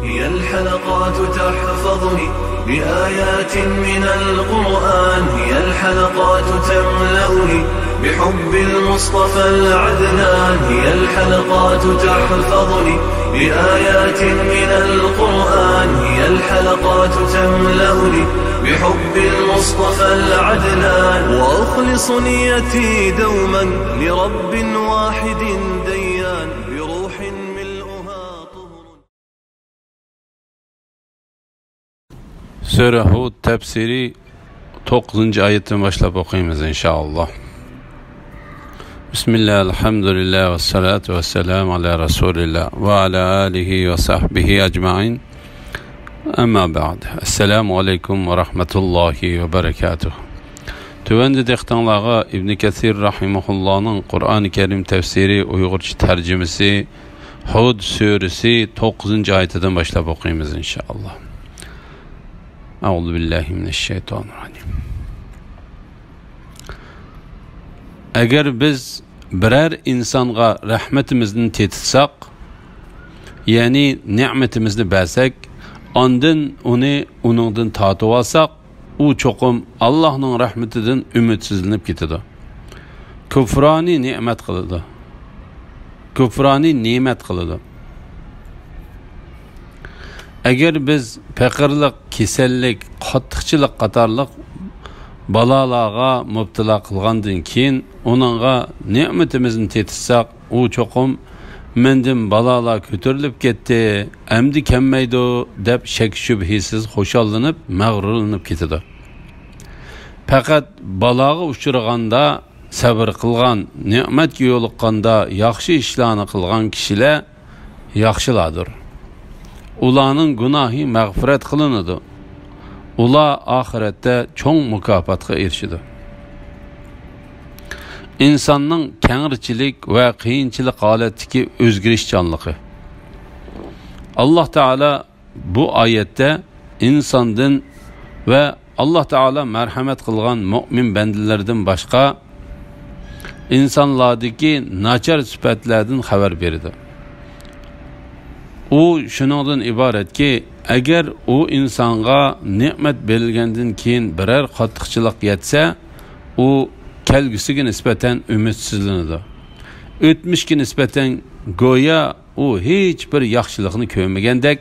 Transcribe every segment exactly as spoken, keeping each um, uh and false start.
هي الحلقات تحفظني بآيات من القرآن، هي الحلقات تملأني بحب المصطفى العدنان، هي الحلقات تحفظني بآيات من القرآن، هي الحلقات تملأني بحب المصطفى العدنان، وأخلص نيتي دوما لرب واحد ديان، بروح ملؤها طهر. سۈرە ھۇد تەپسىرى توققۇزىنچى ئايەتتىن باشلاپ ئوقۇيمىز، ئىنشائاللا. بىسمىللا، ئەلھەمدۇلىللا، ۋەسسالاتۇ ۋەسسالامۇ ئالا رەسۇلىللا ۋە ئالا ئالىھى ۋە سەھبىھى ئەجمەئىن. ئەمما بەئد. ئەسسالامۇ ئەلەيكۇم ۋە رەھمەتۇللاھى ۋە بەرەكاتۇھ. تۆۋەندە دىققىتىڭلارغا ئىبنى كەسىر رەھىمەھۇللانىڭ قۇرئانى كەرىم تەپسىرى ئۇيغۇرچە تەرجىمىسى، ھۇد سۈرىسى توققۇزىنچى ئايىتىدىن باشلاپ ئوقۇيمىز، ئىنشائاللا. ئەئۇزۇ بىللاھى مىنەششەيتانىررەجىم. ئەگەر بىز بىرەر ئىنسانغا رەھمىتىمىزدىن تېتىتساق، يەنى نېمىتىمىزنى بەرسەك، ئاندىن ئۇنى ئۇنىڭدىن تارتىۋالساق، ئۇ چوقۇم ئاللاھنىڭ رەھمىتىدىن ئۈمىدسىزلىنىپ كېتىدۇ. كۇفرانى نېمەت قىلىدۇ. كۇفرانى نېمەت قىلىدۇ. ئەگەر بىز پېقىرلىق، كېسەللىك، قاتتىقچىلىق قاتارلىق بالالارغا مۇپتىلا قىلغاندىن كېيىن، ئۇنىڭغا نېمىتىمىزنى تېتىتساق، ئۇ چوقۇم، «مەندىن بالالار كۆتۈرۈلۈپ كەتتى، ئەمدى كەلمەيدۇ» دەپ شەك-شۈبھىسىز خۇشاللىنىپ، مەغرۇرلىنىپ كېتىدۇ. پەقەت بالاغا ئۇچرىغاندا سەۋر قىلغان، نېمەتكە يولۇققاندا ياخشى ئىشلارنى قىلغان كىشىلەر ياخشىلاردۇر. ئۇلارنىڭ گۇناھى مەغپىرەت قىلىنىدۇ. ئۇلار ئاخىرەتتە چوڭ مۇكاپاتقا ئېرىشىدۇ. ئىنساننىڭ كەڭرىچىلىك ۋە قىيىنچىلىق ھالەتتىكى ئۆزگىرىشچانلىقى. ئاللاھ تائالا بۇ ئايەتتە ئىنساندىن ۋە ئاللاھ تائالا مەرھەمەت قىلغان مۆمىن بەندىلەردىن باشقا ئىنسانلاردىكى ناچار سۈپەتلەردىن خەۋەر بېرىدۇ. ئۇ شۇنىڭدىن ئىبارەتكى، ئەگەر ئۇ ئىنسانغا نېمەت بېرىلگەندىن كېيىن بىرەر قاتتىقچىلىق يەتسە، ئۇ كەلگۈسىگە نىسبەتەن ئۈمىدسىزلىنىدۇ. ئۆتمۈشكە نىسبەتەن گويا ئۇ ھېچ بىر ياخشىلىقنى كۆرمىگەندەك،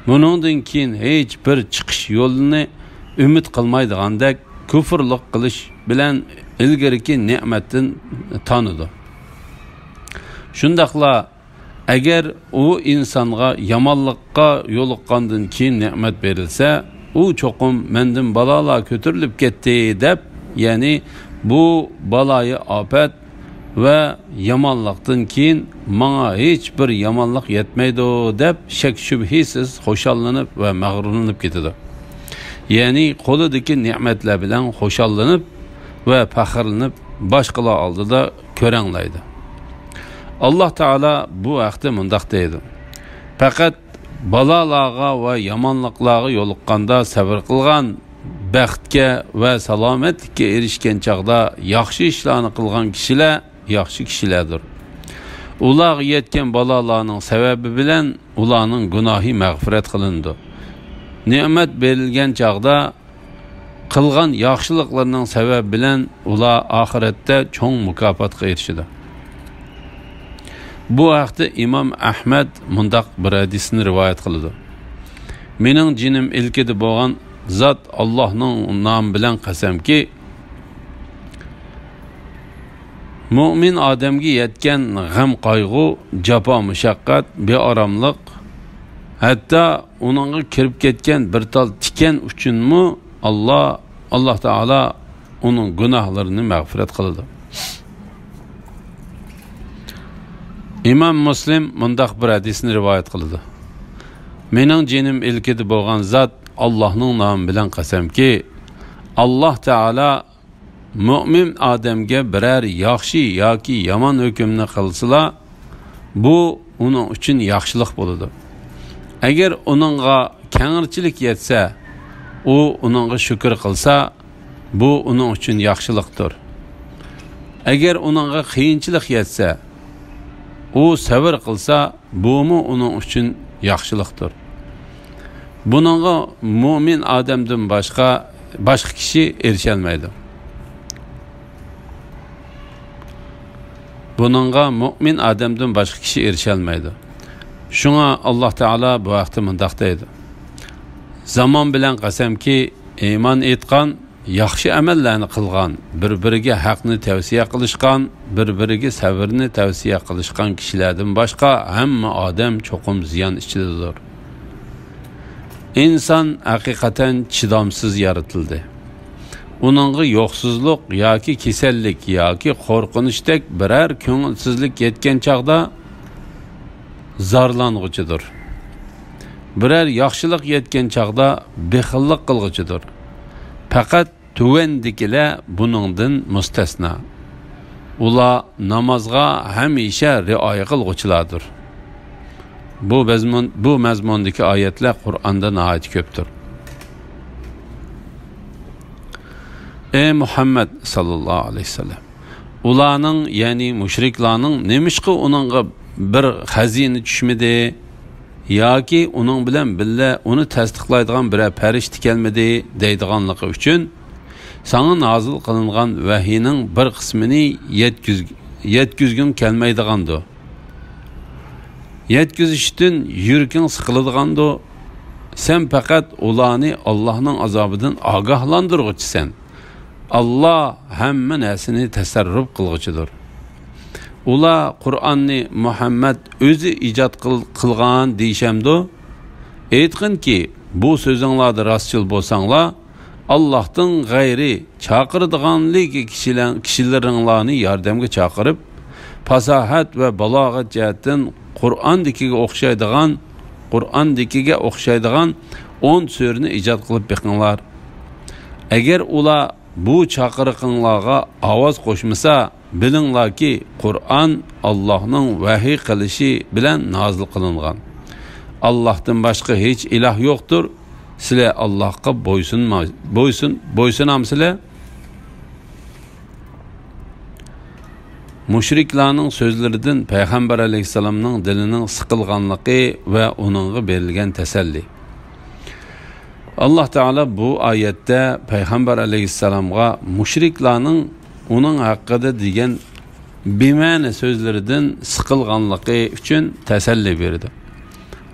بۇنىڭدىن كېيىن ھېچ بىر چىقىش يولىنى ئۈمىد قىلمايدىغاندەك، كۇفرلۇق قىلىش بىلەن ئىلگىرىكى نېمەتتىن تانىدۇ. شۇنداقلا، ئەگەر ئۇ ئىنسانغا يامانلىققا يولۇققاندىن كېيىن نېمەت بېرىلسە، ئۇ چوقۇم «مەندىن بالالار كۆتۈرۈلۈپ كەتتى» دەپ، يەنى «بۇ بالايىئاپەت ۋە يامانلىقتىن كېيىن ماڭا ھېچ بىر يامانلىق يەتمەيدۇ» دەپ، شەك-شۈبھىسىز خۇشاللىنىپ ۋە مەغرۇرلىنىپ كېتىدۇ. يەنى قولىدىكى نېمەتلەر بىلەن خۇشاللىنىپ ۋە پەخىرلىنىپ، باشقىلار ئالدىدا كۆرەڭلەيدۇ. ئاللاھ تائالا بۇ ھەقتە مۇنداق دەيدۇ: پەقەت بالالاغا ۋە يامانلىقلارغا يولۇققاندا سەۋر قىلغان، بەختكە ۋە سالامەتلىككە ئېرىشكەن چاغدا ياخشى ئىشلارنى قىلغان كىشىلەر ياخشى كىشىلەردۇر. ئۇلارغا يەتكەن بالالارنىڭ سەۋەبى بىلەن ئۇلارنىڭ گۇناھى مەغپىرەت قىلىنىدۇ. نېمەت بېرىلگەن چاغدا قىلغان ياخشىلىقلىرىنىڭ سەۋەبى بىلەن ئۇلار ئاخىرەتتە چوڭ مۇكاپاتقا ئېرىشىدۇ. بۇ ھەقتە ئىمام ئەھمەد مۇنداق بىر ھەدىسنى رىۋايەت قىلىدۇ: «مېنىڭ جېنىم ئىلكىدە بولغان زات ئاللاھنىڭ نامى بىلەن قەسەمكى، مۆمىن ئادەمگە يەتكەن غەم-قايغۇ، جاپا-مۇشەققەت، بىئاراملىق، ھەتتا ئۇنىڭغا كىرىپ كەتكەن بىر تال تىكەن ئۈچۈنمۇ ئاللاھ، ئاللاھ تائالا ئۇنىڭ گۇناھلىرىنى مەغپىرەت قىلىدۇ.» ئىمام مۇسلىم مۇنداق بىر ھەدىسنى رىۋايەت قىلىدۇ: «مېنىڭ جېنىم ئىلكىدە بولغان زات ئاللاھنىڭ نامى بىلەن قەسەمكى، ئاللاھ تائالا مۆمىن ئادەمگە بىرەر ياخشى ياكى يامان ھۆكۈمنى قىلسىلا، بۇ ئۇنىڭ ئۈچۈن ياخشىلىق بولىدۇ. ئەگەر ئۇنىڭغا كەڭرىچىلىك يەتسە، ئۇ ئۇنىڭغا شۈكۈر قىلسا، بۇ ئۇنىڭ ئۈچۈن ياخشىلىقتۇر. ئەگەر ئۇنىڭغا قىيىنچىلىق يەتسە، ئۇ سەۋر قىلسا، بۇمۇ ئۇنىڭ ئۈچۈن ياخشىلىقتۇر. بۇنىڭغا مۇئمىن ئادەمدىن باشقا، باشقا كىشى ئېرىشەلمەيدۇ. بۇنىڭغا مۇئمىن ئادەمدىن باشقا كىشى ئېرىشەلمەيدۇ. شۇڭا ئاللاھ تائالا بۇ ھەقتە مۇنداق دەيدۇ: زامان بىلەن قەسەمكى، ئىمان ئېيتقان، ياخشى ئەمەللەرنى قىلغان، بىر-بىرىگە ھەقنى تەۋسىيە قىلىشقان، بىر-بىرىگە سەۋرنى تەۋسىيە قىلىشقان كىشىلەردىن باشقا ھەممە ئادەم چوقۇم زىيان ئىچىدىدۇر. ئىنسان ھەقىقەتەن چىدامسىز يارىتىلدى. ئۇنىڭغا يوقسۇزلۇق ياكى كېسەللىك ياكى قورقۇنچتەك بىرەر كۆڭۈلسىزلىك يەتكەن چاغدا زارلانغۇچىدۇر. بىرەر ياخشىلىق يەتكەن چاغدا بېخىللىق قىلغۇچىدۇر. پەقەت تۆۋەندىكىلەر بۇنىڭدىن مۇستەسنا. ئۇلار نامازغا ھەمىشە رىئايە قىلغۇچىلاردۇر. بۇ مەزمۇن، بۇ مەزمۇندىكى ئايەتلەر قۇرئاندا ناھايىتى كۆپتۇر. ئەي مۇھەممەد ساللاللاھۇ ئەلەيھى ۋەسەللەم، ئۇلارنىڭ، يەنى مۇشرىكلارنىڭ نېمىشقا ئۇنىڭغا بىر خەزىنە چۈشمىدى ياكى ئۇنىڭ بىلەن بىللە ئۇنى تەستىقلايدىغان بىرەر پەرىشتە كەلمىدى دەيدىغانلىقى ئۈچۈن، ساڭا نازىل قىلىنغان ۋەھىينىڭ بىر قىسمىنى يەتكۈز-، يەتكۈزگۈڭ كەلمەيدىغاندۇ؟ يەتكۈزۈشتىن يۈرىكىڭ سىقىلىدىغاندۇ؟ سەن پەقەت ئۇلارنى ئاللاھنىڭ ئازابىدىن ئاگاھلاندۇرغۇچىسەن. ئاللا ھەممە نەرسىنى تەسەررۇپ قىلغۇچىدۇر. ئۇلار قۇرئاننى مۇھەممەد ئۆزى ئىجاد قىل-، قىلغان دېيىشەمدۇ؟ ئېيتقىنكى، بۇ سۆزۈڭلاردا راستچىل بولساڭلار، ئاللاھتىن غەيرى چاقىرىدىغانلىكى كىشىلەر-، كىشىلىرىڭلارنى ياردەمگە چاقىرىپ، پاساھەت ۋە بالاغەت جەھەتتىن قۇرئاندىكىگە ئوخشايدىغان، قۇرئاندىكىگە ئوخشايدىغان ئون سۈرىنى ئىجاد قىلىپ بېقىڭلار. ئەگەر ئۇلار بۇ چاقىرىقىڭلارغا ئاۋاز قوشمىسا، بىلىڭلاركى، قۇرئان ئاللاھنىڭ ۋەھىي قىلىشى بىلەن نازىل قىلىنغان. ئاللاھتىن باشقا ھېچ ئىلاھ يوقتۇر. سىلەر ئاللاھقا بويسۇنما-، بويسۇن-، بويسۇنامسىلەر؟ مۇشرىكلارنىڭ سۆزلىرىدىن پەيغەمبەر ئەلەيھىسسالامنىڭ دىلىنىڭ سىقىلغانلىقى ۋە ئۇنىڭغا بېرىلگەن تەسەللى. ئاللاھ تائالا بۇ ئايەتتە پەيغەمبەر ئەلەيھىسسالامغا مۇشرىكلارنىڭ ئۇنىڭ ھەققىدە دېگەن بىمەنە سۆزلىرىدىن سىقىلغانلىقى ئۈچۈن تەسەللى بېرىدۇ.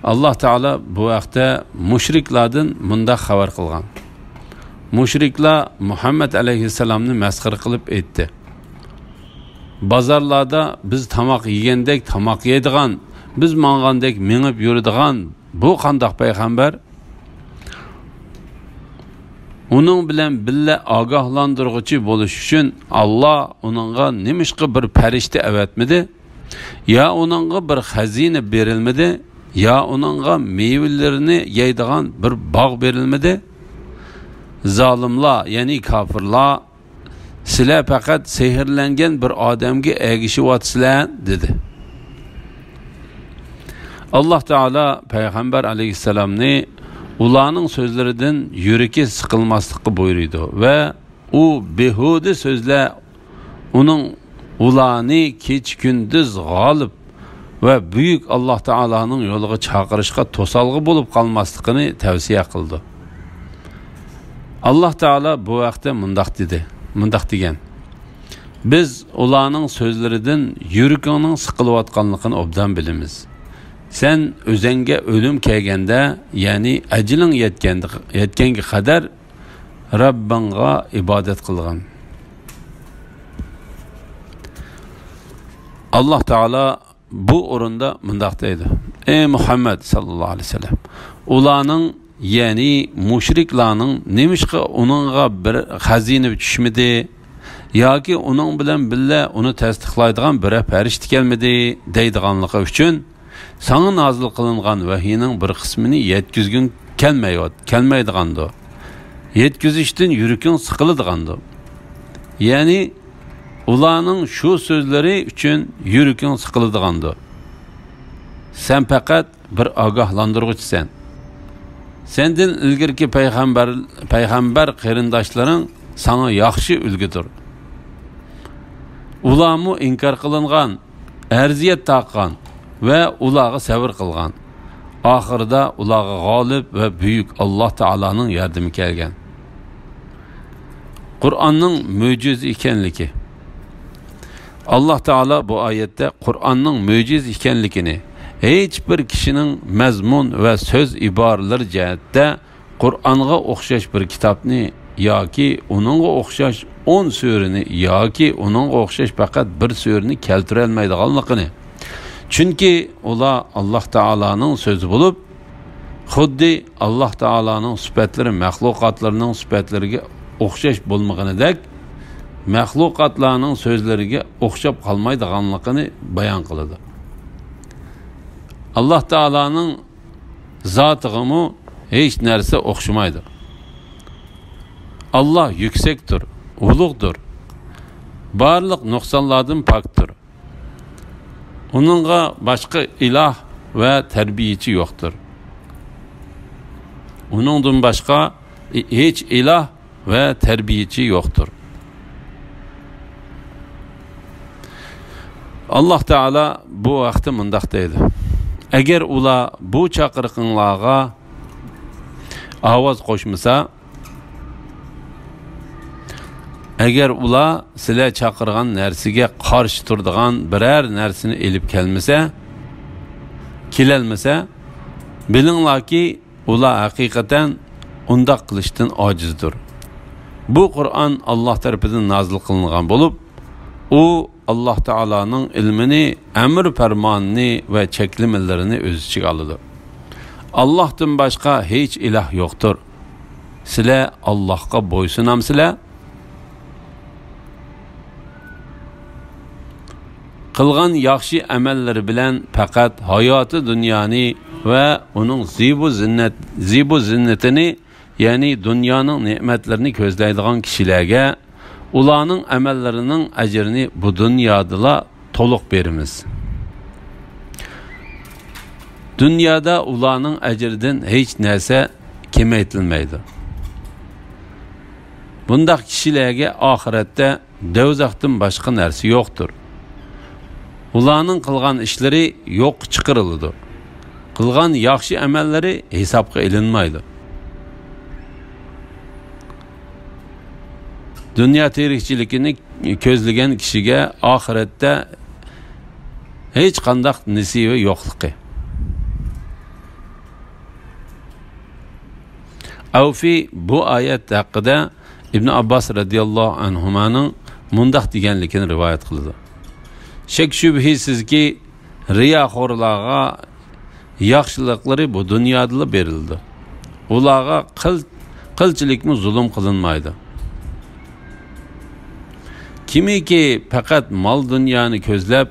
ئاللاھ تائالا بۇ ھەقتە مۇشرىكلاردىن مۇنداق خەۋەر قىلغان: مۇشرىكلار مۇھەممەد ئەلەيھىسسالامنى مەسخىرە قىلىپ ئېيتتى: بازارلاردا بىز تاماق يېگەندەك تاماق يەيدىغان، بىز ماڭغاندەك مېڭىپ يۈرىدىغان بۇ قانداق پەيغەمبەر؟ ئۇنىڭ بىلەن بىللە ئاگاھلاندۇرغۇچى بولۇش ئۈچۈن ئاللا ئۇنىڭغا نېمىشقا بىر پەرىشتە ئەۋەتمىدى؟ يا ئۇنىڭغا بىر خەزىنە بېرىلمىدى؟ يا ئۇنىڭغا مېۋىلىرىنى يەيدىغان بىر باغ بېرىلمىدى؟ زالىملار، يەنى كاپىرلار، سىلەر پەقەت سېھىرلەنگەن بىر ئادەمگە ئەگىشىۋاتىسىلەر، دېدى. ئاللاھ تائالا پەيغەمبەر ئەلەيھىسسالامنى ئۇلارنىڭ سۆزلىرىدىن يۈرىكى سىقىلماسلىققا بۇيرۇيدۇ ۋە ئۇ بىھۇدە سۆزلەر ئۇنىڭ ئۇلارنى كېچە-كۈندۈز غالىب ۋە بۈيۈك ئاللاھ تائالانىڭ يولىغا چاقىرىشقا توسالغۇ بولۇپ قالماسلىقىنى تەۋسىيە قىلىدۇ. ئاللاھ تائالا بۇ ھەقتە مۇنداق دېدى، مۇنداق دېگەن: بىز ئۇلارنىڭ سۆزلىرىدىن يۈرىكىڭنىڭ سىقىلىۋاتقانلىقىنى ئوبدان بىلىمىز. سەن ئۆزەڭگە ئۆلۈم كەلگەندە، يەنى ئەجىلىڭ يەتكەندە، يەتكەنگە قەدەر رەببىڭغا ئىبادەت قىلغىن. ئاللاھ تائالا بۇ ئورۇندا مۇنداق دەيدۇ: ئەي مۇھەممەد ساللاللاھۇ ئەلەيھى ۋەسەللەم، ئۇلارنىڭ، يەنى مۇشرىكلارنىڭ نېمىشقا ئۇنىڭغا بىر خەزىنە چۈشمىدى ياكى ئۇنىڭ بىلەن بىللە ئۇنى تەستىقلايدىغان بىرەر پەرىشتە كەلمىدى دەيدىغانلىقى ئۈچۈن، ساڭا نازىل قىلىنغان ۋەھىينىڭ بىر قىسمىنى يەتكۈزگۈڭ كەلمەيۋات-، كەلمەيدىغاندۇ؟ يەتكۈزۈشتىن يۈرىكىڭ سىقىلىدىغاندۇ؟ يەنى ئۇلارنىڭ شۇ سۆزلىرى ئۈچۈن يۈرىكىڭ سىقىلىدىغاندۇ؟ سەن پەقەت بىر ئاگاھلاندۇرغۇچىسەن. سەندىن ئىلگىرىكى پەيغەمبەر، پەيغەمبەر قېرىنداشلىرىڭ ساڭا ياخشى ئۈلگىدۇر. ئۇلارمۇ ئىنكار قىلىنغان، ئەزىيەت تارتقان ۋە ئۇلارغا سەۋر قىلغان. ئاخىرىدا ئۇلارغا غالىب ۋە بۈيۈك ئاللاھ تائالانىڭ ياردىمى كەلگەن. قۇرئاننىڭ مۆجىزە ئىكەنلىكى. ئاللاھ تائالا بۇ ئايەتتە قۇرئاننىڭ مۆجىزە ئىكەنلىكىنى، ھېچ بىر كىشىنىڭ مەزمۇن ۋە سۆز ئىبارىلىرى جەھەتتە قۇرئانغا ئوخشاش بىر كىتابنى ياكى ئۇنىڭغا ئوخشاش ئون سۈرىنى ياكى ئۇنىڭغا ئوخشاش پەقەت بىر سۈرىنى كەلتۈرەلمەيدىغانلىقىنى، چۈنكى ئۇلار ئاللاھ تائالانىڭ سۆزى بولۇپ، خۇددى ئاللاھ تائالانىڭ سۈپەتلىرى مەخلۇقاتلىرىنىڭ سۈپەتلىرىگە ئوخشاش بولمىغىنىدەك، مەخلۇقاتلارنىڭ سۆزلىرىگە ئوخشاپ قالمايدىغانلىقىنى بايان قىلىدۇ. ئاللاھ تائالانىڭ زاتىغىمۇ ھېچ نەرسە ئوخشىمايدۇ. ئاللاھ يۈكسەكتۇر، ئۇلۇغدۇر، بارلىق نۇقسانلاردىن پاكتۇر. ئۇنىڭغا باشقا ئىلاھ ۋە تەربىيىچى يوقتۇر. ئۇنىڭدىن باشقا ھېچ ئىلاھ ۋە تەربىيىچى يوقتۇر. ئاللاھ تائالا بۇ ھەقتە مۇنداق دەيدۇ: ئەگەر ئۇلار بۇ چاقىرىقىڭلارغا ئاۋاز قوشمىسا، ئەگەر ئۇلار سىلەر چاقىرغان نەرسىگە قارشى تۇرىدىغان بىرەر نەرسىنى ئېلىپ كەلمىسە، كېلەلمىسە، بىلىڭلاركى، ئۇلار ھەقىقەتەن ئۇنداق قىلىشتىن ئاجىزدۇر. بۇ قۇرئان ئاللاھ تەرىپىدىن نازىل قىلىنغان بولۇپ، ئۇ ئاللاھ تائالانىڭ ئىلمىنى، ئەمر پەرمانىنى ۋە چەكلىمىلىرىنى ئۆز ئىچىگە ئالىدۇ. ئاللاھتىن باشقا ھېچ ئىلاھ يوقتۇر. سىلەر ئاللاھقا بويسۇنامسىلەر؟ قىلغان ياخشى ئەمەللىرى بىلەن پەقەت ھاياتى دۇنيانى ۋە ئۇنىڭ زىبۇ زىننەت، زىبۇ زىننىتىنى، يەنى دۇنيانىڭ نېمەتلىرىنى كۆزلەيدىغان كىشىلەرگە ئۇلارنىڭ ئەمەللىرىنىڭ ئەجرىنى بۇ دۇنيادىلا تولۇق بېرىمىز. دۇنيادا ئۇلارنىڭ ئەجرىدىن ھېچ نەرسە كېمەيتىلمەيدۇ. بۇنداق كىشىلەرگە ئاخىرەتتە دوزاختىن باشقا نەرسە يوقتۇر. ئۇلارنىڭ قىلغان ئىشلىرى يوققا چىقىرىلىدۇ. قىلغان ياخشى ئەمەللىرى ھېسابقا ئېلىنمايدۇ. دۇنيا تىرىكچىلىكىنى كۆزلىگەن كىشىگە ئاخىرەتتە ھېچقانداق نېسىۋە يوقلۇقى. ئەۋفى بۇ ئايەت ھەققىدە ئىبن ئابباس رەزىياللاھۇ ئەنھۇمانىڭ مۇنداق دېگەنلىكىنى رىۋايەت قىلىدۇ: شەك-شۈبھىسىزكى، رىياخورلارغا ياخشىلىقلىرى بۇ دۇنيادىلا بېرىلىدۇ. ئۇلارغا قىل-، قىلچىلىكمۇ زۇلۇم قىلىنمايدۇ. كىمكى پەقەت مال-دۇنيانى كۆزلەپ،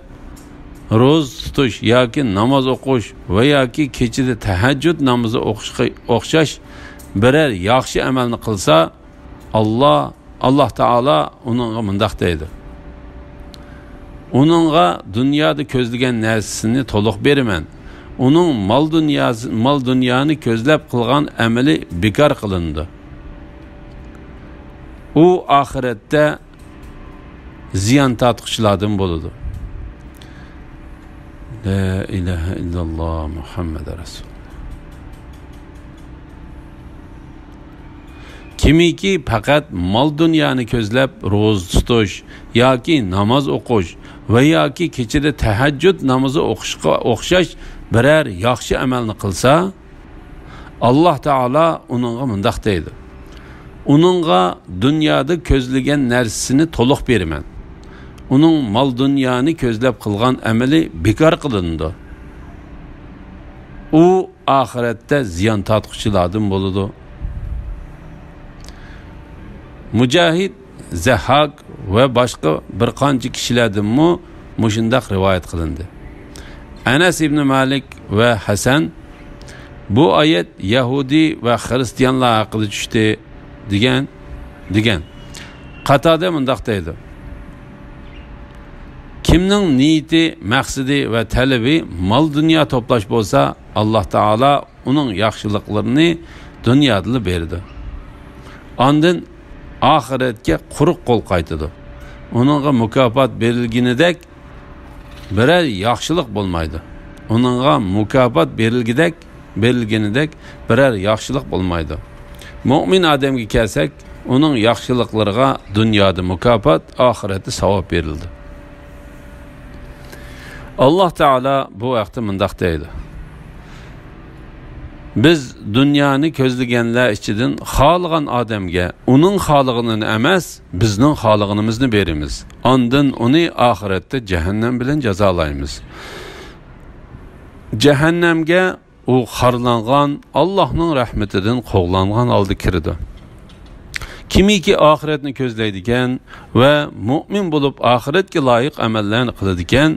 روزا تۇتۇش ياكى ناماز ئوقۇش ۋە ياكى كېچىدە تەھەججۇد نامىزى ئوقۇشقا ئوخشاش بىرەر ياخشى ئەمەلنى قىلسا، ئاللا، ئاللا تائالا ئۇنىڭغا مۇنداق دەيدۇ: ئۇنىڭغا دۇنيادا كۆزلىگەن نەرسىسىنى تولۇق بېرىمەن. ئۇنىڭ مال-دۇنياسى، مال-دۇنيانى كۆزلەپ قىلغان ئەمىلى بىكار قىلىنىدۇ. ئۇ ئاخىرەتتە زىيان تارتقۇچىلاردىن بولىدۇ. لا ئىلاھە ئىللاللا مۇھەممەد رەسۇل. كىمكى پەقەت مال-دۇنيانى كۆزلەپ روزا تۇتۇش ياكى ناماز ئوقۇش ۋە ياكى كېچىدە تەھەججۇد نامىزى ئوقۇشقا ئوخشاش بىرەر ياخشى ئەمەلنى قىلسا، ئاللا تائالا ئۇنىڭغا مۇنداق دەيدۇ: ئۇنىڭغا دۇنيادا كۆزلىگەن نەرسىسىنى تولۇق بېرىمەن. ئۇنىڭ مال-دۇنيانى كۆزلەپ قىلغان ئەمىلى بىكار قىلىنىدۇ. ئۇ ئاخىرەتتە زىيان تارتقۇچىلاردىن بولىدۇ. مۇجاھىد، زەھھاك ۋە باشقا بىر قانچە كىشىلەردىنمۇ مۇشۇنداق رىۋايەت قىلىندى. ئەنەس ئىبنى مالىك ۋە ھەسەن: بۇ ئايەت يەھۇدىي ۋە خىرىستىيانلار ھەققىدە چۈشتى، دېگەن، دېگەن. قاتادە مۇنداق دەيدۇ: كىمنىڭ نىيىتى، مەقسىتى ۋە تەلىپى مال-دۇنيا توپلاش بولسا، ئاللا تائالا ئۇنىڭ ياخشىلىقلىرىنى دۇنيادىلا بېرىدۇ. ئاندىن ئاخىرەتكە قۇرۇق قول قايتىدۇ. ئۇنىڭغا مۇكاپات بېرىلگىنىدەك بىرەر ياخشىلىق بولمايدۇ. ئۇنىڭغا مۇكاپات بېرىلگۈدەك بېرىلگىنىدەك بىرەر ياخشىلىق بولمايدۇ. مۆمىن ئادەمگە كەلسەك، ئۇنىڭ ياخشىلىقلىرىغا دۇنيادا مۇكاپات، ئاخىرەتتە ساۋاب بېرىلىدۇ. ئاللاھ تائالا بۇ ھەقتە مۇنداق دەيدۇ: بىز دۇنيانى كۆزلىگەنلەر ئىچىدىن خالىغان ئادەمگە، ئۇنىڭ خالىغىنىنى ئەمەس، بىزنىڭ خالىغىنىمىزنى بېرىمىز. ئاندىن ئۇنى ئاخىرەتتە جەھەننەم بىلەن جازالايمىز. جەھەننەمگە ئۇ خارلانغان، ئاللاھنىڭ رەھمىتىدىن قوغلانغان ھالدا كىرىدۇ. كىمكى ئاخىرەتنى كۆزلەيدىكەن ۋە مۆمىن بولۇپ ئاخىرەتكە لايىق ئەمەللەرنى قىلىدىكەن،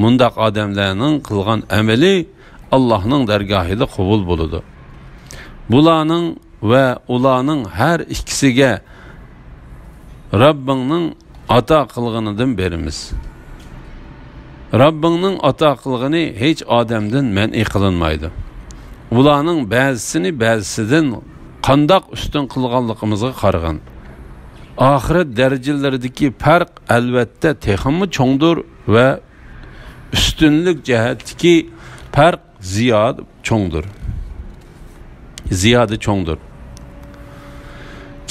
مۇنداق ئادەملەرنىڭ قىلغان ئەمىلى ئاللاھنىڭ دەرگاھىدا قوبۇل بولىدۇ. بۇلارنىڭ ۋە ئۇلارنىڭ ھەر ئىككىسىگە رەببىڭنىڭ ئاتا قىلغىنىدىن بېرىمىز. رەببىڭنىڭ ئاتا قىلغىنى ھېچ ئادەمدىن مەنئى قىلىنمايدۇ. ئۇلارنىڭ بەزىسىنى بەزىسىدىن قانداق ئۈستۈن قىلغانلىقىمىزغا قارىغىن. ئاخىرەت دەرىجىلىرىدىكى پەرق ئەلۋەتتە تېخىمۇ چوڭدۇر ۋە ئۈستۈنلۈك جەھەتتىكى پەرق زىيادە چوڭدۇر. زىيادە چوڭدۇر.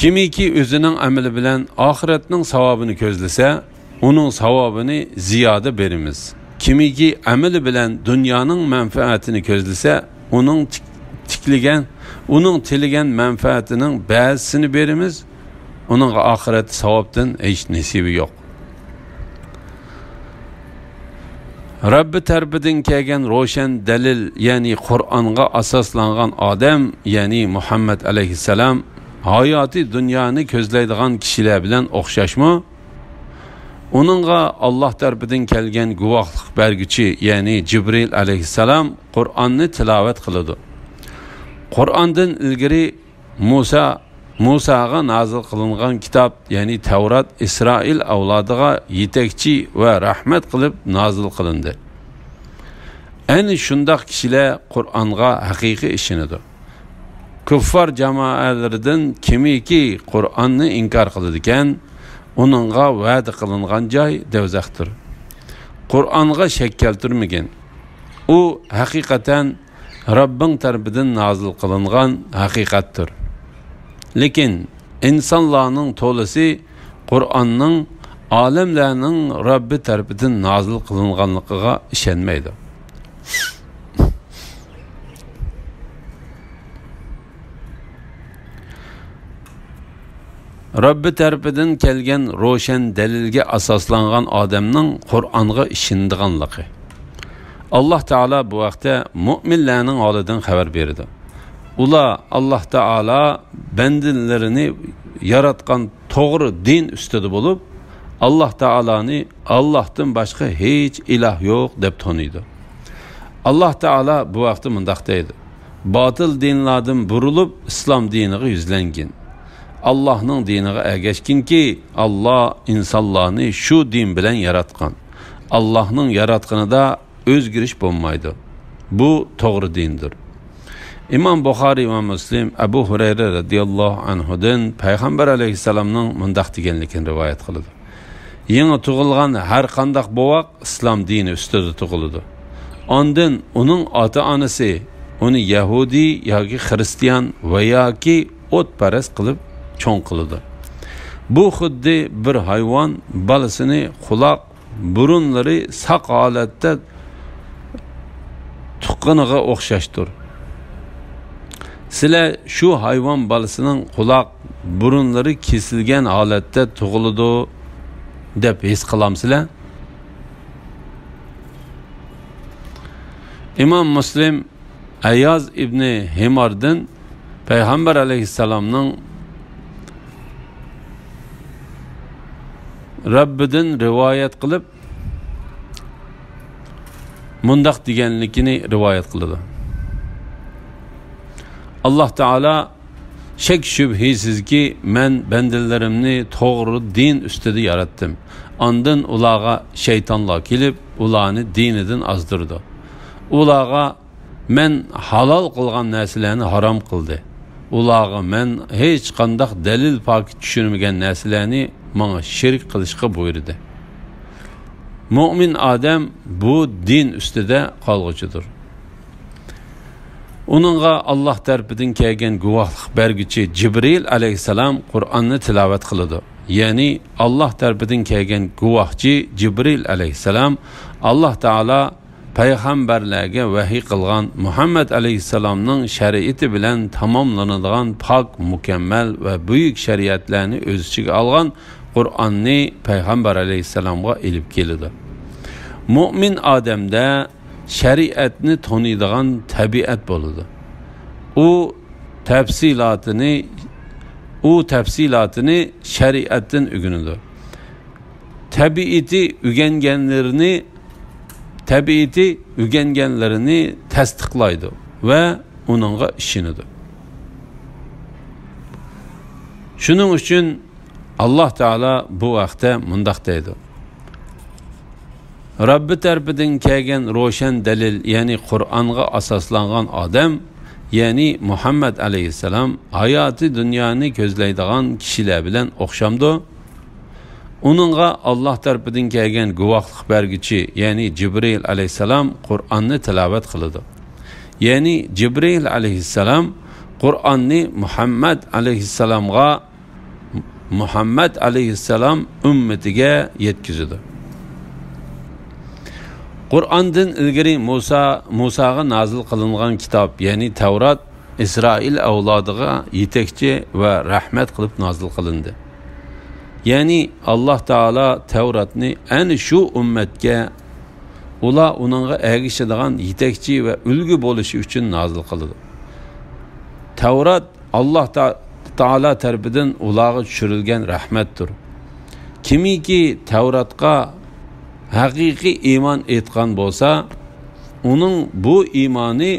كىمكى ئۆزىنىڭ ئەمىلى بىلەن ئاخىرەتنىڭ ساۋابىنى كۆزلىسە، ئۇنىڭ ساۋابىنى زىيادە بېرىمىز. كىمكى ئەمىلى بىلەن دۇنيانىڭ مەنپەئەتىنى كۆزلىسە، ئۇنىڭ تىك-، تىكلىگەن، ئۇنىڭ تىلىگەن مەنپەئەتىنىڭ بەزىسىنى بېرىمىز. ئۇنىڭغا ئاخىرەتتە ساۋابتىن ھېچ نېسىۋى يوق. رەببى تەرىپىدىن كەلگەن روشەن دەلىل، يەنى قۇرئانغا ئاساسلانغان ئادەم، يەنى مۇھەممەد ئەلەيھىسسالام، ھاياتىي دۇنيانى كۆزلەيدىغان كىشىلەر بىلەن ئوخشاشمۇ؟ ئۇنىڭغا ئاللاھ تەرىپىدىن كەلگەن گۇۋاھلىق بەرگۈچى، يەنى جىبرىل ئەلەيھىسسالام قۇرئاننى تىلاۋەت قىلىدۇ. قۇرئاندىن ئىلگىرى مۇسا، مۇساغا نازىل قىلىنغان كىتاب، يەنى تەۋرات، ئىسرائىل ئەۋلادىغا يېتەكچى ۋە رەھمەت قىلىپ نازىل قىلىندى. ئەنە شۇنداق كىشىلەر قۇرئانغا ھەقىقىي ئىشىنىدۇ. كۇففار جامائەلىرىدىن كىمكى قۇرئاننى ئىنكار قىلىدىكەن، ئۇنىڭغا ۋەدە قىلىنغان جاي دوزاختۇر. قۇرئانغا شەك كەلتۈرمىگىن. ئۇ ھەقىقەتەن رەببىڭ تەرىپىدىن نازىل قىلىنغان ھەقىقەتتۇر. لېكىن ئىنسانلارنىڭ تولىسى قۇرئاننىڭ ئالەملەرنىڭ رەببى تەرىپىدىن نازىل قىلىنغانلىقىغا ئىشەنمەيدۇ. رەببى تەرىپىدىن كەلگەن روشەن دەلىلگە ئاساسلانغان ئادەمنىڭ قۇرئانغا ئىشىنىدىغانلىقى. ئاللاھ تائالا بۇ ھەقتە مۆمىنلەرنىڭ ھالىدىن خەۋەر بېرىدۇ. ئۇلار ئاللاھ تائالا بەندىلىرىنى ياراتقان توغرا دىن ئۈستىدە بولۇپ، ئاللاھ تائالانى، ئاللاھتىن باشقا ھېچ ئىلاھ يوق دەپ تونۇيدۇ. ئاللاھ تائالا بۇ ھەقتە مۇنداق دەيدۇ: باتىل دىنلاردىن بۇرۇلۇپ، ئىسلام دىنىغا يۈزلەنگىن. ئاللاھنىڭ دىنىغا ئەگەشكىنكى، ئاللاھ ئىنسانلارنى شۇ دىن بىلەن ياراتقان. ئاللاھنىڭ ياراتقىنىدا ئۆزگىرىش بولمايدۇ. بۇ توغرا دىندۇر. ئىمام بۇخارىي ۋە مۇسلىم ئەبۇ ھۇرەيرە رەزىياللاھۇ ئەنھۇدىن پەيغەمبەر ئەلەيھىسسالامنىڭ مۇنداق دېگەنلىكىنى رىۋايەت قىلىدۇ: يېڭى تۇغۇلغان ھەر قانداق بوۋاق ئىسلام دىنى ئۈستىدە تۇغۇلىدۇ. ئاندىن ئۇنىڭ ئاتا-ئانىسى ئۇنى يەھۇدىي ياكى خىرىستىيان ۋە ياكى ئوتپەرەس قىلىپ چوڭ قىلىدۇ. بۇ خۇددى بىر ھايۋان بالىسىنى قۇلاق، بۇرۇنلىرى ساق ھالەتتە تۇغقىنىغا ئوخشاشتۇر. سىلەر شۇ ھايۋان بالىسىنىڭ قۇلاق، بۇرۇنلىرى كېسىلگەن ھالەتتە تۇغۇلىدۇ دەپ ھېس قىلامسىلەر؟ ئىمام مۇسلىم ئەيياز ئىبنى ھىماردىن پەيغەمبەر ئەلەيھىسسالامنىڭ رەببىدىن رىۋايەت قىلىپ، مۇنداق دېگەنلىكىنى رىۋايەت قىلىدۇ: ئاللاھ تائالا شەك-شۈبھىسىزكى، مەن بەندىلىرىمنى توغرا دىن ئۈستىدە ياراتتىم. ئاندىن ئۇلارغا شەيتانلار كېلىپ، ئۇلارنى دىنىدىن ئازدۇرىدۇ. ئۇلارغا مەن ھالال قىلغان نەرسىلەرنى ھارام قىلدى. ئۇلارغا مەن ھېچقانداق دەلىل پاكىت چۈشۈرمىگەن نەرسىلەرنى ماڭا شېرىك قىلىشقا بۇيرۇدى. مۆمىن ئادەم بۇ دىن ئۈستىدە قالغۇچىدۇر. ئۇنىڭغا ئاللاھ تەرىپىدىن كەلگەن گۇۋاھلىق بەرگۈچى جىبرىئىل ئەلەيھىسسالام قۇرئاننى تىلاۋەت قىلىدۇ. يەنى ئاللاھ تەرىپىدىن كەلگەن گۇۋاھچى جىبرىئىل ئەلەيھىسسالام ئاللاھ تائالا پەيغەمبەرلەرگە ۋەھىي قىلغان مۇھەممەد ئەلەيھىسسالامنىڭ شەرىئىتى بىلەن تاماملىنىدىغان پاك، مۇكەممەل ۋە بۈيۈك شەرىئەتلەرنى ئۆز ئىچىگە ئالغان قۇرئاننى پەيغەمبەر ئەلەيھىسسالامغا ئېلىپ كېلىدۇ. مۇئمىن ئادەمدە شەرىئەتنى تونۇيدىغان تەبىئەت بولىدۇ. ئۇ تەپسىلاتىنى، ئۇ تەپسىلاتىنى شەرىئەتتىن ئۆگىنىدۇ. تەبىئىتى ئۆگەنگەنلىرىنى، تەبىئىتى ئۆگەنگەنلىرىنى تەستىقلايدۇ ۋە ئۇنىڭغا ئىشىنىدۇ. شۇنىڭ ئۈچۈن ئاللاھ تائالا بۇ ھەقتە مۇنداق دەيدۇ: رەببى تەرىپىدىن كەلگەن روشەن دەلىل، يەنى قۇرئانغا ئاساسلانغان ئادەم، يەنى مۇھەممەد ئەلەيھىسسالام ھاياتىي دۇنيانى كۆزلەيدىغان كىشىلەر بىلەن ئوخشامدۇ؟ ئۇنىڭغا ئاللاھ تەرىپىدىن كەلگەن گۇۋاھلىق بەرگۈچى، يەنى جىبرىئىل ئەلەيھىسسالام قۇرئاننى تىلاۋەت قىلىدۇ. يەنى جىبرىئىل ئەلەيھىسسالام قۇرئاننى مۇھەممەد ئەلەيھىسسالامغا، مۇھەممەد ئەلەيھىسسالام ئۈممىتىگە يەتكۈزىدۇ. قۇرئاندىن ئىلگىرى مۇسا، مۇساغا نازىل قىلىنغان كىتاب، يەنى تەۋرات، ئىسرائىل ئەۋلادىغا يېتەكچى ۋە رەھمەت قىلىپ نازىل قىلىندى. يەنى ئاللاھ تائالا تەۋراتنى ئەنە شۇ ئۈممەتكە، ئۇلار ئۇنىڭغا ئەگىشىدىغان يېتەكچى ۋە ئۈلگە بولۇشى ئۈچۈن نازىل قىلىدۇ. تەۋرات ئاللاھ تا-، تائالا تەرىپىدىن ئۇلارغا چۈشۈرۈلگەن رەھمەتتۇر. كىمكى تەۋراتقا ھەقىقىي ئىمان ئېيتقان بولسا، ئۇنىڭ بۇ ئىمانى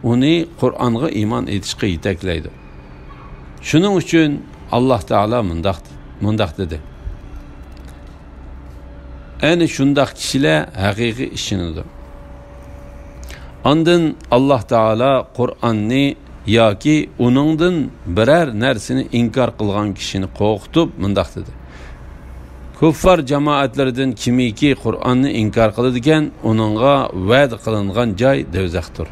ئۇنى قۇرئانغا ئىمان ئېيتىشقا يېتەكلەيدۇ. شۇنىڭ ئۈچۈن ئاللاھ تائالا مۇنداق، مۇنداق دېدى: ئەنە شۇنداق كىشىلەر ھەقىقىي ئىشىنىدۇ. ئاندىن ئاللاھ تائالا قۇرئاننى ياكى ئۇنىڭدىن بىرەر نەرسىنى ئىنكار قىلغان كىشىنى قورقۇتۇپ مۇنداق دېدى: كۇففار جامائەتلىرىدىن كىمكى قۇرئاننى ئىنكار قىلىدىكەن، ئۇنىڭغا ۋەدە قىلىنغان جاي دوزاختۇر.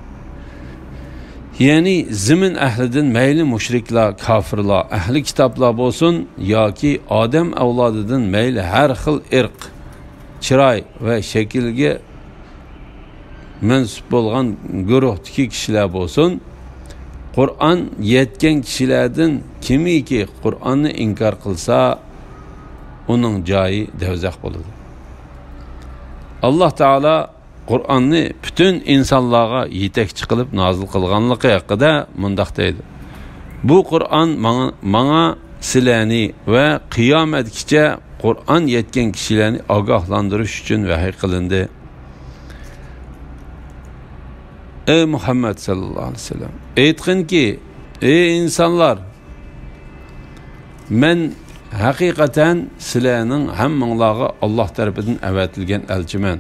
يەنى زېمىن ئەھلىدىن مەيلى مۇشرىكلار، كاپىرلار، ئەھلى كىتابلار بولسۇن ياكى ئادەم ئەۋلادىدىن مەيلى ھەر خىل ئىرق، چىراي ۋە شەكىلگە مەنسۇپ بولغان گۇرۇھتىكى كىشىلەر بولسۇن، قۇرئان يەتكەن كىشىلەردىن كىمكى قۇرئاننى ئىنكار قىلسا، ئۇنىڭ جايى دوزاخ بولىدۇ. ئاللاھ تائالا قۇرئاننى پۈتۈن ئىنسانلارغا يېتەكچى قىلىپ نازىل قىلغانلىقى ھەققىدە مۇنداق دەيدۇ: بۇ قۇرئان ماڭا، ماڭا سىلەرنى ۋە قىيامەتكىچە قۇرئان يەتكەن كىشىلەرنى ئاگاھلاندۇرۇش ئۈچۈن ۋەھىي قىلىندى. ئەي مۇھەممەد سەللەللاھۇ ئەلەيھى ۋەسەللەم، ئېيتقىنكى، ئەي ئىنسانلار، مەن ھەقىقەتەن سىلەرنىڭ ھەممىڭلارغا ئاللاھ تەرىپىدىن ئەۋەتىلگەن ئەلچىمەن.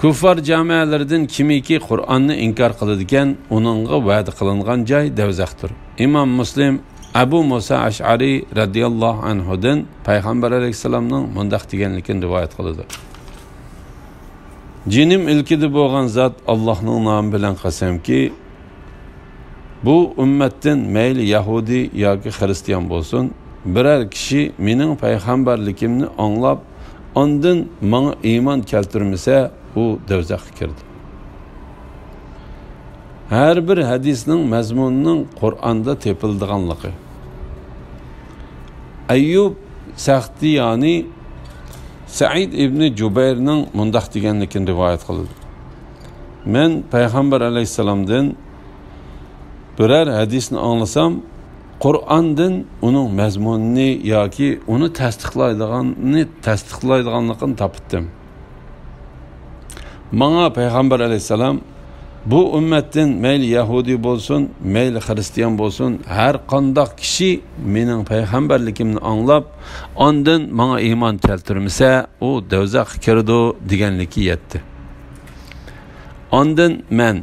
كۇففار جامائەلىرىدىن كىمكى قۇرئاننى ئىنكار قىلىدىكەن، ئۇنىڭغا ۋەدە قىلىنغان جاي دوزاختۇر. ئىمام مۇسلىم ئەبۇ مۇسا ئەشئەرى رەزىياللاھۇ ئەنھۇدىن پەيغەمبەر ئەلەيھىسسالامنىڭ مۇنداق دېگەنلىكىنى رىۋايەت قىلىدۇ: جېنىم ئىلكىدە بولغان زات ئاللاھنىڭ نامى بىلەن قەسەمكى، بۇ ئۈممەتتىن مەيلى يەھۇدىي ياكى خىرىستىيان بولسۇن، بىرەر كىشى مېنىڭ پەيغەمبەرلىكىمنى ئاڭلاپ، ئاندىن ماڭا ئىمان كەلتۈرمىسە، ئۇ دوزاخقا كىردى. ھەر بىر ھەدىسنىڭ مەزمۇنىنىڭ قۇرئاندا تېپىلىدىغانلىقى. ئەييۇب سەختىيانى سەئىد ئىبنى جۇبەيرنىڭ مۇنداق دېگەنلىكىنى رىۋايەت قىلىدۇ: مەن پەيغەمبەر ئەلەيھىسسالامدىن بىرەر ھەدىسنى ئاڭلىسام، قۇرئاندىن ئۇنىڭ مەزمۇنىنى ياكى ئۇنى تەستىقلايدىغاننى، تەستىقلايدىغانلىقىنى تاپتىم. ماڭا پەيغەمبەر ئەلەيھىسسالام، بۇ ئۈممەتتىن مەيلى يەھۇدىي بولسۇن، مەيلى خىرىستىيان بولسۇن، ھەر قانداق كىشى مېنىڭ پەيغەمبەرلىكىمنى ئاڭلاپ، ئاندىن ماڭا ئىمان كەلتۈرمىسە، ئۇ دوزاخقا كىرىدۇ، دېگەنلىكى يەتتى. ئاندىن مەن،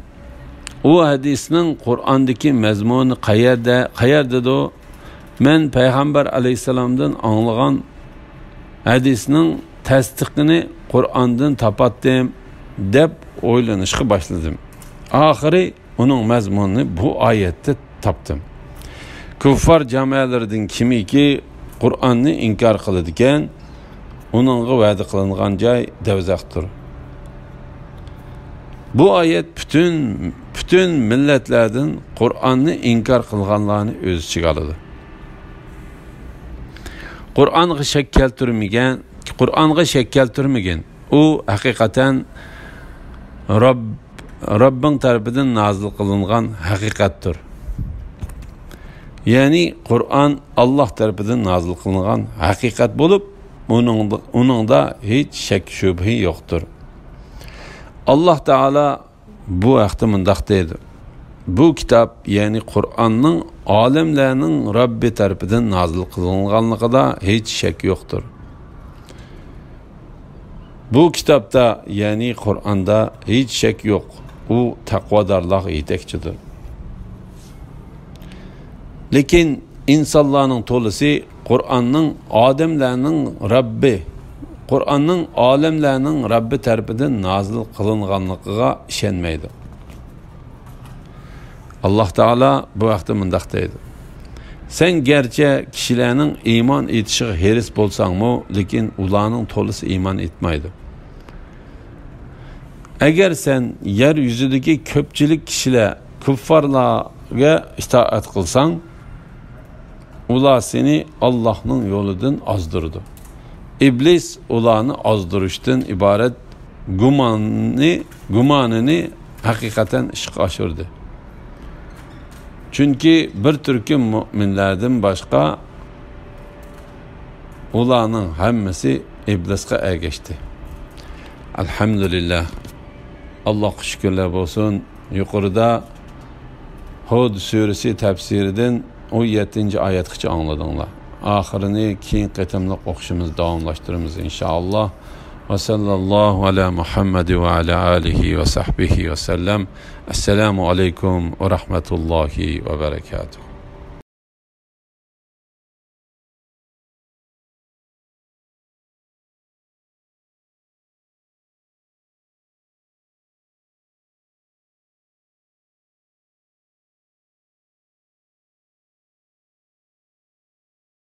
ئۇ ھەدىسنىڭ قۇرئاندىكى مەزمۇنى قەيەردە، قەيەردىدۇ؟ مەن پەيغەمبەر ئەلەيھىسسالامدىن ئاڭلىغان ھەدىسنىڭ تەستىقىنى قۇرئاندىن تاپاتتىم، دەپ ئويلىنىشقا باشلىدىم. ئاخىرى ئۇنىڭ مەزمۇنىنى بۇ ئايەتتە تاپتىم. كۇففار جامائەلىرىدىن كىمكى قۇرئاننى ئىنكار قىلىدىكەن، ئۇنىڭغا ۋەدە قىلىنغان جاي دەۋزەختۇر. بۇ ئايەت پۈتۈن، پۈتۈن مىللەتلەردىن قۇرئاننى ئىنكار قىلغانلارنى ئۆز ئىچىگە ئالىدۇ. قۇرئانغا شەك كەلتۈرمىگەن، قۇرئانغا شەك كەلتۈرمىگىن. ئۇ ھەقىقەتەن رەب، رەببىڭ تەرىپىدىن نازىل قىلىنغان ھەقىقەتتۇر. يەنى قۇرئان ئاللاھ تەرىپىدىن نازىل قىلىنغان ھەقىقەت بولۇپ، ئۇنىڭدا، ئۇنىڭدا ھېچ شەك شۈبھە يوقتۇر. ئاللاھ تائالا بۇ ھەقتە مۇنداق دەيدۇ: بۇ كىتاب، يەنى قۇرئاننىڭ ئالەملەرنىڭ رەببى تەرىپىدىن نازىل قىلىنغانلىقىدا ھېچ شەك يوقتۇر. بۇ كىتابتا، يەنى قۇرئاندا ھېچ شەك يوق. ئۇ تەقۋادارلارغا يېتەكچىدۇر. لېكىن ئىنسانلارنىڭ تولىسى قۇرئاننىڭ ئادەملەرنىڭ رەببى، قۇرئاننىڭ ئالەملەرنىڭ رەببى تەرىپىدىن نازىل قىلىنغانلىقىغا ئىشەنمەيدۇ. ئاللاھ تائالا بۇ ھەقتە مۇنداق دەيدۇ: سەن گەرچە كىشىلەرنىڭ ئىمان ئېيتىشىغا ھېرىس بولساڭمۇ، لېكىن ئۇلارنىڭ تولىسى ئىمان ئېيتمايدۇ. ئەگەر سەن يەر يۈزىدىكى كۆپچىلىك كىشىلەر كۇففارلارغا ئىتائەت قىلساڭ، ئۇلار سېنى ئاللاھنىڭ يولىدىن ئازدۇرىدۇ. ئىبلىس ئۇلارنى ئازدۇرۇشتىن ئىبارەت گۇماننى، گۇمانىنى ھەقىقەتەن ئىشقا ئاشۇردى. چۈنكى بىر تۈركۈم مۆمىنلەردىن باشقا ئۇلارنىڭ ھەممىسى ئىبلىسقا ئەگەشتى. ئەلھەمدۇلىللاھ. ئاللاھقا شۈكۈرلەر بولسۇن. يۇقىرىدا ھۇد سۈرىسى تەپسىرىدىن ئون يەتتىنچى ئايەتكىچە ئاڭلىدىڭلار. ئاخىرىنى كېيىنكى قېتىملىق ئوقۇشىمىز داۋاملاشتۇرىمىز، ئىنشائاللاھ. ۋە سەللەللاھۇ ئەلا مۇھەممەد ۋە ئەلا ئالىھى ۋە سەھبىھى ۋە سەللەم. ئەسسالامۇ ئەلەيكۇم ۋە رەھمەتۇللاھى ۋە بەرەكاتۇھ.